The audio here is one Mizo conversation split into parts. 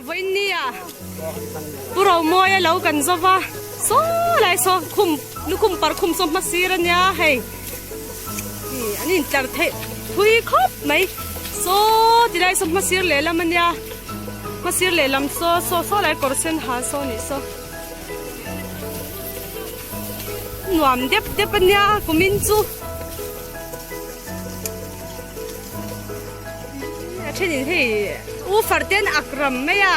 Vawiin nia Pu Romawia lo kan zo va, saw lai saw khum lukhum par khum saw hma sir a nia hei ih an intlar theih thui khawp mai saw ti lai saw hma sir lehlam a nia hma sir lehlam saw saw saw lai kawr sen ha saw a nih saw nuam dep dep a nia kumin chu. A thenin hei u farten ak ram mai a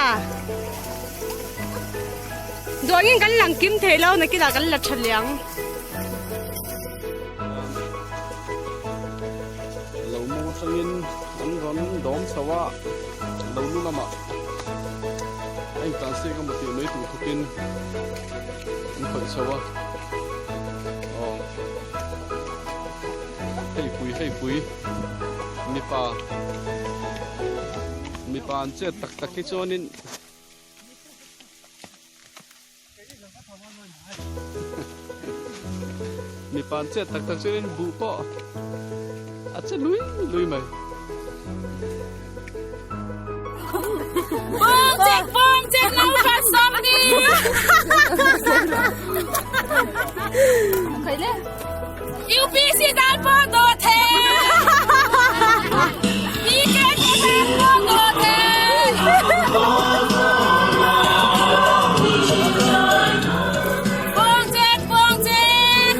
duangin kan lang kim thei lo nakinah kan la tha liang. Lo mawng atangin an rawn dawm chho a, lo lu lamah a intlansiak emaw tih mai tur khawpin an khawih chho a, aw. Hei pui hei pui mipa mipa an chet tak tak hi chuanin mipa an chet tak tak chuanin buh pawh a che lui lui mai. Bawng chek bawng chek lo kha sawm ni. UPC dan pawh daw the. PKT dan pawh daw the. Bawng chek bawng chek.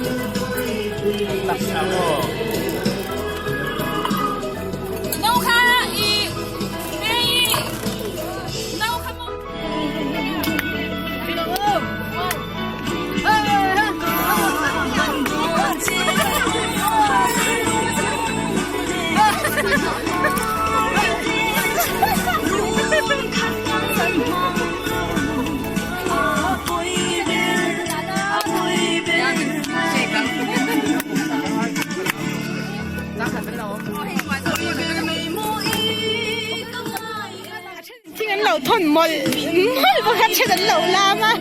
No kha i no kha mo. Thing an lo thawn mawlh mawlh bawk a then an lo lam a.